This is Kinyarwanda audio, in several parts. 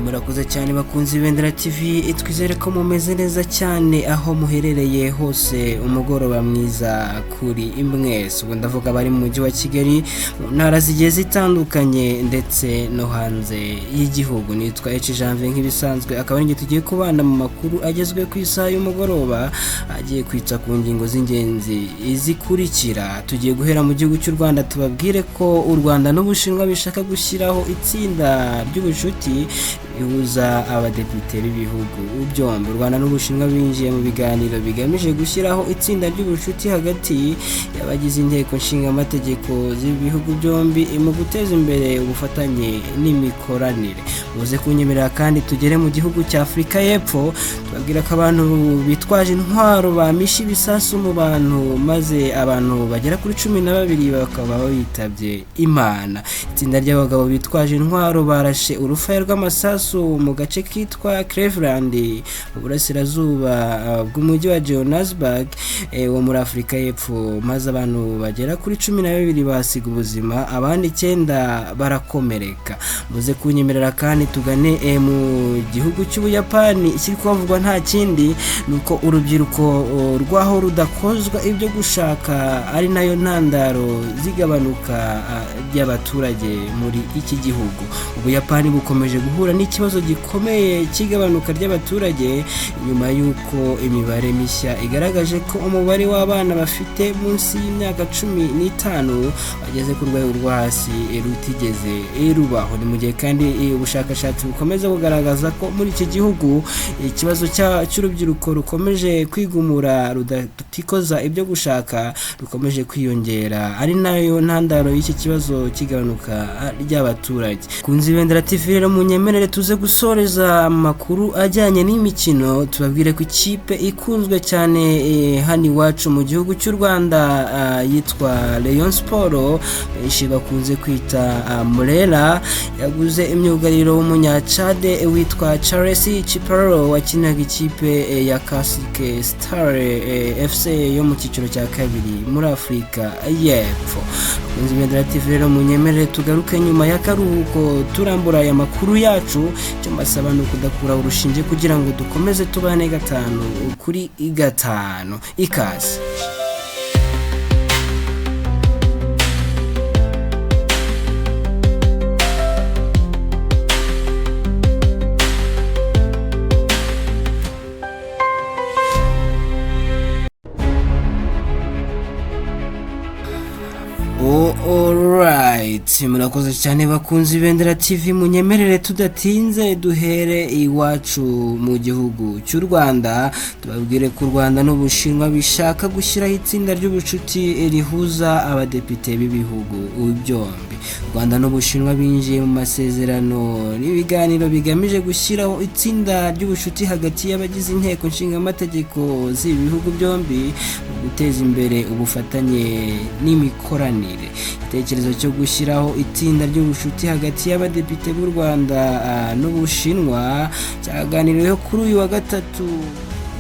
Murakoze cyane bakunze Ibendera TV, twizere ko mumeze neza cyane aho muherereye hose. Umugoroba mwiza kuri mwese. Ubwo ndavuga abari mu mujyi wa Kigali, mu ntara zigiye zitandukanye ndetse no hanze y'igihugu. Nitwa H Janvier nk'ibisanzwe, akaba ari njye tugiye kubana mu makuru agezwe ku isaha y'umugoroba, agiye kwitsa ku ngingo z'ingenzi zikurikira. Tugiye guhera mu gihugu cy'u Rwanda, tubabwire ko u Rwanda n'Ubushinwa bishaka gushyiraho itsinda ry'ubucuti rihuza abadepite b'ibihugu byombi. U Rwanda n'Ubushinwa binjiye mu biganiro bigamije gushyiraho itsinda ry'ubucuti hagati y'abagize inteko nshingamategeko z'ibihugu byombi mu guteza imbere ubufatanye n'imikoranire. Muze kunyemerera kandi tugere mu gihugu cya Afurika y'Epfo, tubabwira ko abantu bitwaje intwaro bamishe ibisasu mu bantu, maze abantu bagera kuri 12 bakaba bitabye Imana. Itsinda ry'abagabo bitwaje intwaro barashe urufaya rw'amasasu mu gace kitwa Cleveland mu burasirazuba bw'umujyi wa Johannesburg wo muri Afurika y'Epfo, maze abantu bagera kuri 12 bahasiga ubuzima, abandi 9 barakomereka. Muze kunyemerera kandi tugane mu gihugu cy'Ubuyapani. Ikiri kuhavugwa nta kindi ni uko urubyiruko rwaho rudakozwa ibyo gushaka, ari nayo ntandaro z'igabanuka ry'abaturage muri iki gihugu. Ubuyapani bukomeje guhura n'ikibazo gikomeye cy'igabanuka ry'abaturage nyuma y'uko imibare mishya igaragaje ko umubare w'abana bafite munsi y'imyaka 15 bageze ku rwego rwo hasi rutigeze rubaho. Ni mu gihe kandi ubushakashatsi bukomeza bugaragaza ko muri iki gihugu ikibazo cy'urubyiruko rukomeje kwigumura, rutikoza ibyo gushaka, rukomeje kwiyongera, ari nayo ntandaro y'iki kibazo cy'igabanuka ry'abaturage. Kunze Ibendera TV rero, munyemerere tuze gusoreza amakuru ajyanye n'imikino, tubabwire ko ikipe ikunzwe cyane hano iwacu mu gihugu cy'u Rwanda yitwa Rayon Sport, benshi bakunze kwita Murera, yaguze imyugariro w'umunyacade witwa Charles Chiparo wakinaga ikipe ya Kasike Star FC yo mu cyiciro cya kabiri muri Afurika y'Epfo. Bakunze Ibendera TV rero, munyemerere tugaruke nyuma y'akaruhuko turambura aya makuru yacu. Icyo mbasaba ni ukudakura urushinge kugira ngo dukomeze tubane gatanu kuri gatanu. Ikaze. Alright, murakoze cyane bakunze Ibendera TV. Munyemerere tudatinze duhere iwacu mu gihugu cy'u Rwanda, tubabwire ko u Rwanda n'Ubushinwa bishaka gushyiraho itsinda ry'ubucuti rihuza abadepite b'ibihugu byombi. U Rwanda n'Ubushinwa binjiye mu masezerano n'ibiganiro bigamije gushyiraho itsinda ry'ubucuti hagati y'abagize inteko nshingamategeko z'ibi bihugu byombi mu guteza imbere ubufatanye n'imikoranire. Igitekerezo cyo gushyiraho itsinda ry'ubucuti hagati y'abadepite b'u Rwanda n'Ubushinwa cyaganiriweho kuri uyu wa gatatu,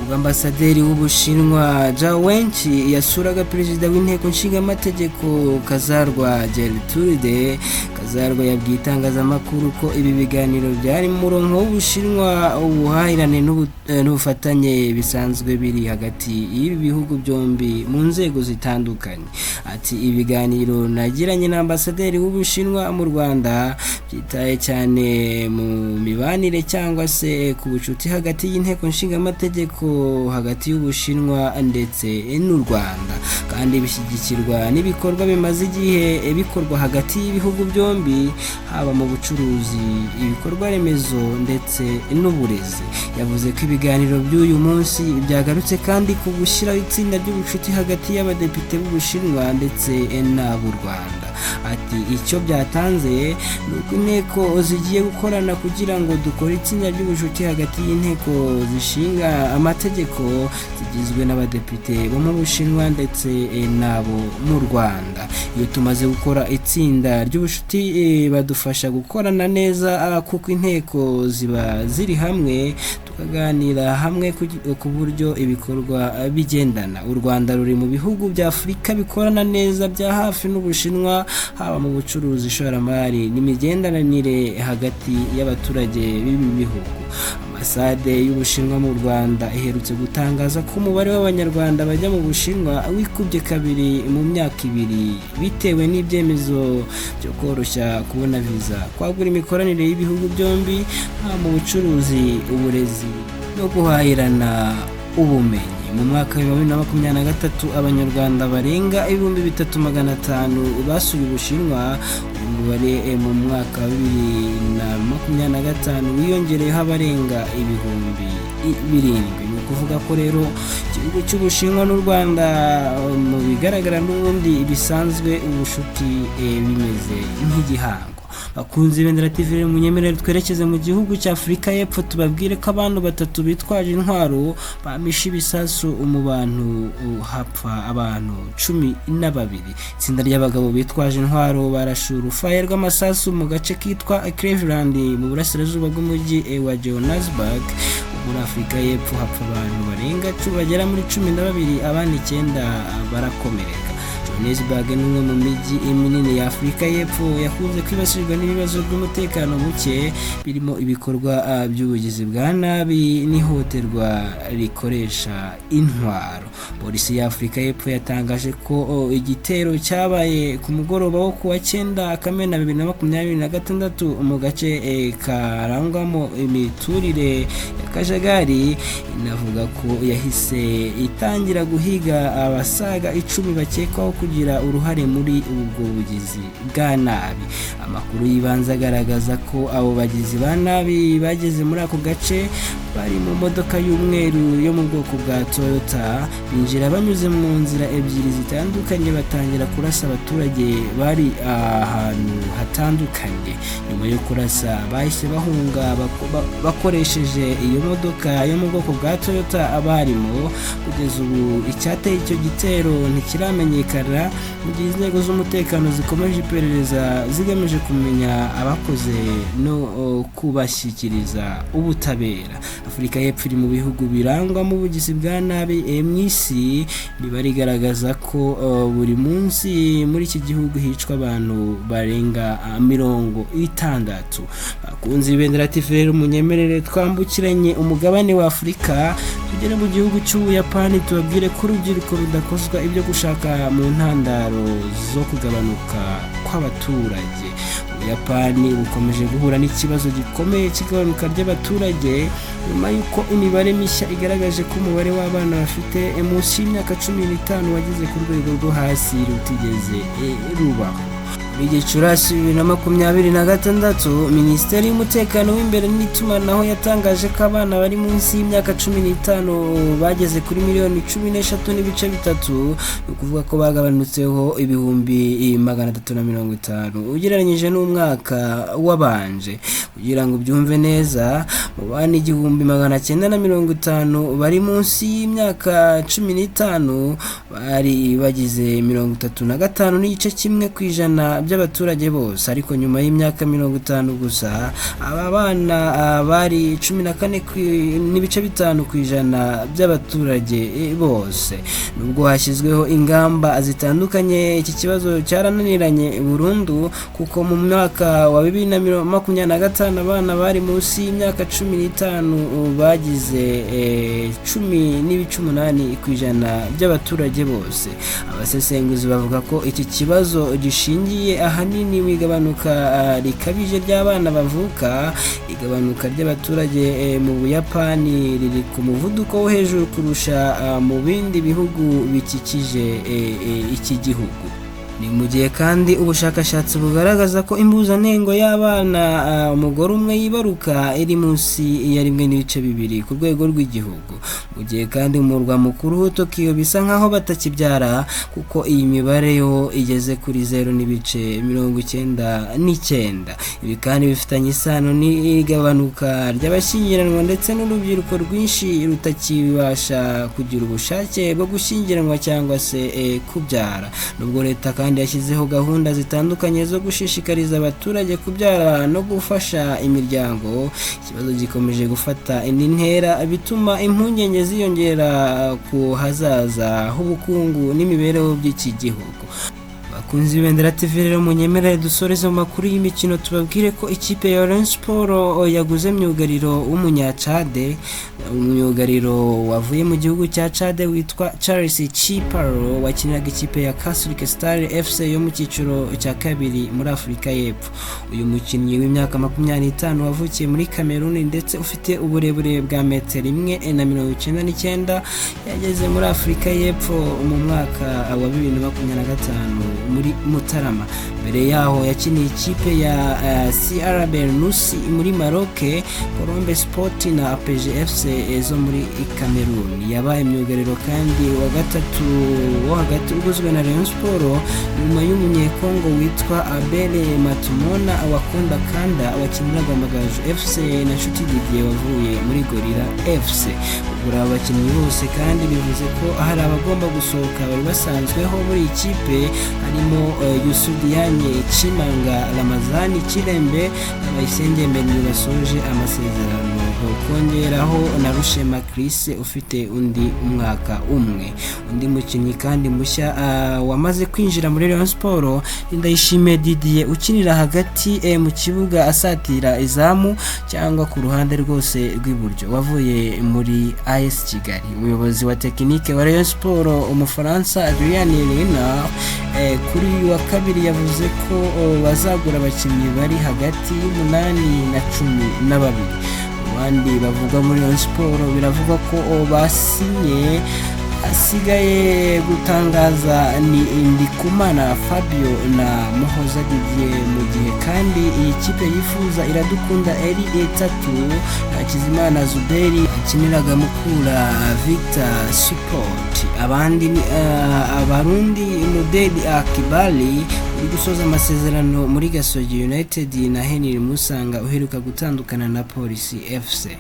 ubwo ambasaderi w'Ubushinwa Zhao Wenqi yasuraga perezida w'inteko nshingamategeko Kazarwa Gertrude. Kazarwa yabwiye itangazamakuru ko ibi biganiro byari mu murongo w'Ubushinwa, ubuhahirane n'ubufatanye bisanzwe biri hagati y'ibi bihugu byombi mu nzego zitandukanye. Ati: "Ibiganiro nagiranye na ambasaderi w'Ubushinwa mu Rwanda byitaye cyane mu mibanire cyangwa se ku bucuti hagati y'inteko nshingamategeko hagati y'Ubushinwa ndetse n'u Rwanda, kandi bishyigikirwa n'ibikorwa bimaze igihe bikorwa hagati y'ibihugu byombi, haba mu bucuruzi, ibikorwa remezo ndetse n'uburezi." Yavuze ko ibiganiro by'uyu munsi byagarutse kandi ku gushyiraho itsinda ry'ubucuti hagati y'abadepite b'Ubushinwa ndetse n'ab'u Rwanda. Ati: "Icyo byatanze ni uko inteko zigiye gukorana kugira ngo dukore itsinda ry'ubucuti hagati y'inteko zishinga amategeko zigizwe n'abadepite bo mu Bushinwa ndetse n'abo mu Rwanda. Iyo tumaze gukora itsinda ry'ubucuti badufasha gukorana neza kuko inteko ziba ziri hamwe. bakaganira hamwe ku buryo ibikorwa bigendana. U Rwanda ruri mu bihugu bya Afurika bikorana neza bya hafi n'Ubushinwa, haba mu bucuruzi, ishoramari n'imigenderanire hagati y'abaturage b'ibi bihugu. Ambasade y'Ubushinwa mu Rwanda iherutse gutangaza ko umubare w'Abanyarwanda bajya mu Bushinwa wikubye kabiri mu myaka 2, bitewe n'ibyemezo byo koroshya kubona viza, kwagura imikoranire y'ibihugu byombi haba mu bucuruzi, uburezi no guhahirana ubumenyi. Mu mwaka wa 2023, Abanyarwanda barenga 3500 basuye Ubushinwa. Uyu mubare mu mwaka wa 2025 wiyongereyeho abarenga 7000. Ni ukuvuga ko rero igihugu cy'Ubushinwa n'u Rwanda, mu bigaragara n'ubundi bisanzwe ubushuti bimeze nk'igihango. Bakunze Ibendera TV, munyemerere twerekeze mu gihugu cya Afurika y'Epfo, tubabwire ko abantu batatu bitwaje intwaro bamishe ibisasu mu bantu, hapfa abantu 12. Itsinda ry'abagabo bitwaje intwaro barashe urufaya rw'amasasu mu gace kitwa Cleveland mu burasirazuba bw'umujyi wa Johannesburg muri Afurika y'Epfo, hapfa abantu barenga bagera muri 12, abandi 9 barakomereka. Johannesburg ni umwe mu mijyi minini ya Afurika y'Epfo yakunze kwibasirwa n'ibibazo by'umutekano muke, birimo ibikorwa by'ubugizi bwa nabi n'ihohoterwa rikoresha intwaro. Polisi ya Afurika y'Epfo yatangaje ko igitero cyabaye ku mugoroba wo kuwa 9 Kamena 2026 mu gace karangwamo imiturire ya kajagari. Inavuga ko yahise itangira guhiga abasaga 10 bakekwaho kugira uruhare muri ubwo bugizi bwa nabi. Amakuru y'ibanze agaragaza ko abo bagizi ba nabi bageze muri ako gace bari mu modoka y'umweru yo mu bwoko bwa Toyota, binjira banyuze mu nzira ebyiri zitandukanye, batangira kurasa abaturage bari ahantu hatandukanye. Nyuma yo kurasa bahise bahunga bakoresheje iyo modoka yo mu bwoko bwa Toyota barimo. Kugeza ubu icyateye icyo gitero ntikiramenyekana, mu gihe inzego z'umutekano zikomeje iperereza zigamije kumenya abakoze no kubashyikiriza ubutabera. Afurika y'Epfo iri mu bihugu birangwamo ubugizi bwa nabi mu isi. Imibare igaragaza ko buri munsi muri iki gihugu hicwa abantu barenga 60. Bakunze Ibendera TV rero, munyemerere twambukiranye umugabane wa Afurika, tugere mu gihugu cy'Ubuyapani, tubabwire ko urubyiruko rudakozwa ibyo gushaka mu ntandaro zo kugabanuka kw'abaturage. Ubuyapani bukomeje guhura n'ikibazo gikomeye cy'igabanuka ry'abaturage, nyuma y'uko imibare mishya igaragaje ko umubare w'abana bafite munsi y'imyaka 15 wageze ku rwego rwo hasi rutigeze rubaho. Muri Gicurasi 2026, Minisiteri y'Umutekano w'Imbere n'Itumanaho yatangaje ko abana bari munsi y'imyaka 15 bageze kuri miliyoni 13.3, ni ukuvuga ko bagabanutseho 350,000 ugereranyije n'umwaka wabanje. Kugira ngo ubyumve neza, mu bana 1950 bari munsi y'imyaka 15 bari bagize 35.1% by'abaturage bose, ariko nyuma y'imyaka 50 gusa aba bana bari 14.5% by'abaturage bose. Nubwo hashyizweho ingamba zitandukanye, iki kibazo cyarananiranye burundu, kuko mu mwaka wa 2025 abana bari munsi y'imyaka 15 bagize 10.8% by'abaturage bose. Abasesenguzi bavuga ko iki kibazo gishingiye ahanini mu igabanuka rikabije ry'abana bavuka. Igabanuka ry'abaturage mu Buyapani riri ku muvuduko wo hejuru kurusha mu bindi bihugu bikikije iki gihugu. Ni mu gihe kandi ubushakashatsi bugaragaza ko impuzandengo y'abana umugore umwe yibaruka iri munsi ya 1.2 ku rwego rw'igihugu, mu gihe kandi umurwa mukuru Tokiyo bisa nkaho batakibyara, kuko iyi mibare yo igeze kuri 0.99. Ibi kandi bifitanye isano n'igabanuka ry'abashyingiranwa ndetse n'urubyiruko rwinshi rutakibasha kugira ubushake bwo gushyingiranwa cyangwa se kubyara. Nubwo leta kandi kandi yashyizeho gahunda zitandukanye zo gushishikariza abaturage kubyara no gufasha imiryango. Ikibazo gikomeje gufata indi ntera, bituma impungenge ziyongera ku hazaza h'ubukungu n'imibereho by'iki gihugu. Bakunzi b'Ibendera TV rero, munyemerere dusoreze mu makuru y'imikino, tubabwire ko ikipe ya Rayon Sport yaguze myugariro w'umunyacade, umwugariro wavuye mu gihugu cya Chad witwa Charles Chiparo, wakiniraga ikipe ya Casric Star FC yo mu cyiciro cya kabiri muri Afurika y'Epfo. Uyu mukinnyi w'imyaka 25 wavukiye muri Cameroon ndetse ufite uburebure bwa metero 1.99, yageze muri Afurika y'Epfo mu mwaka wa 2025 muri Mutarama. Mbere yaho yakiniye ikipe ya CR Bernusi muri Maroc, Colombe Sport na APG FC zo muri Cameroon. Yabaye myugariro kandi wa gatatu wo hagati uguzwe na Rayon Sport nyuma y'umunyekongo witwa Abel Matumona wakunda Kanda wakiniraga Amagaju FC na Nshuti Didier wavuye muri Gorilla FC. Kugura abakinnyi bose kandi bivuze ko hari abagomba gusohoka bari basanzweho muri iyi kipe, harimo Youssou Diagne, Chimanga Ramazani Kirembe na Bayisenge Mbeni basoje amasezerano, kongeraho na Rushema Chris ufite undi mwaka umwe. Undi mukinnyi kandi mushya wamaze kwinjira muri Rayon Sport ni Ndayishimiye Didier ukinira hagati mu kibuga asatira izamu cyangwa ku ruhande rwose rw'iburyo, wavuye muri AS Kigali. Umuyobozi wa tekinike wa Rayon Sport, umufaransa Adrien Renard, kuri uyu wa kabiri yavuze ko bazagura abakinnyi bari hagati y'8 na 12. Abandi bavuga muri Rayon Sport biravugwa ko basinye asigaye gutangaza ni Ndikumana Fabio na Muhoza Didier, mu gihe kandi iyi kipe yifuza Iradukunda Eri etatu, Hakizimana Zuberi akiniraga Mukura Victor Sport. Abandi ni Abarundi Mudeli Akibali uri gusoza amasezerano muri Gasogi United na Henry Musanga uheruka gutandukana na Polisi FC.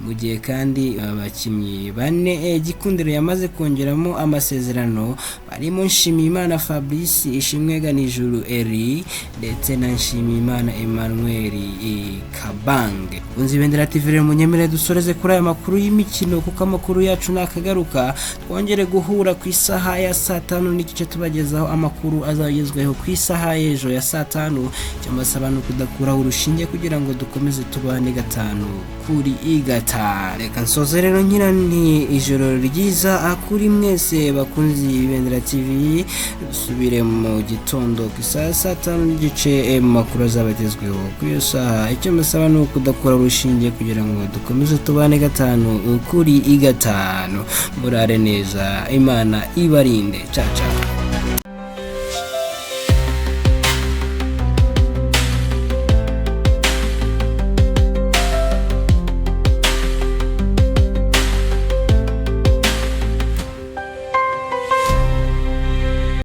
Mu gihe kandi abakinnyi bane Gikundiro yamaze kongeramo amasezerano barimo Nshimiyimana Fabrice, Ishimwe Ganijuru Eri ndetse na Nshimiyimana Emmanuel Kabange. Unzi Ibendera TV rero, munyemere dusoreze kuri aya makuru y'imikino, kuko amakuru yacu nakagaruka. Twongere guhura ku isaha ya saa 5:30 tubagezaho amakuru azagezweho ku isaha y'ejo ya saa 5. Icyo mbasaba ni ukudakuraho urushinge kugira ngo dukomeze tubane gatanu kuri gatanu. Reka nsoze rero nkira nti ijoro ryiza kuri mwese bakunzi Ibendera TV. Dusubire mu gitondo ku isaha ya saa 5:30 mu makuru azaba agezweho kuri iyo saha. Icyo mbasaba ni ukudakura urushinge kugira ngo dukomeze tubane gatanu kuri gatanu. Murare neza, Imana ibarinde. Caca.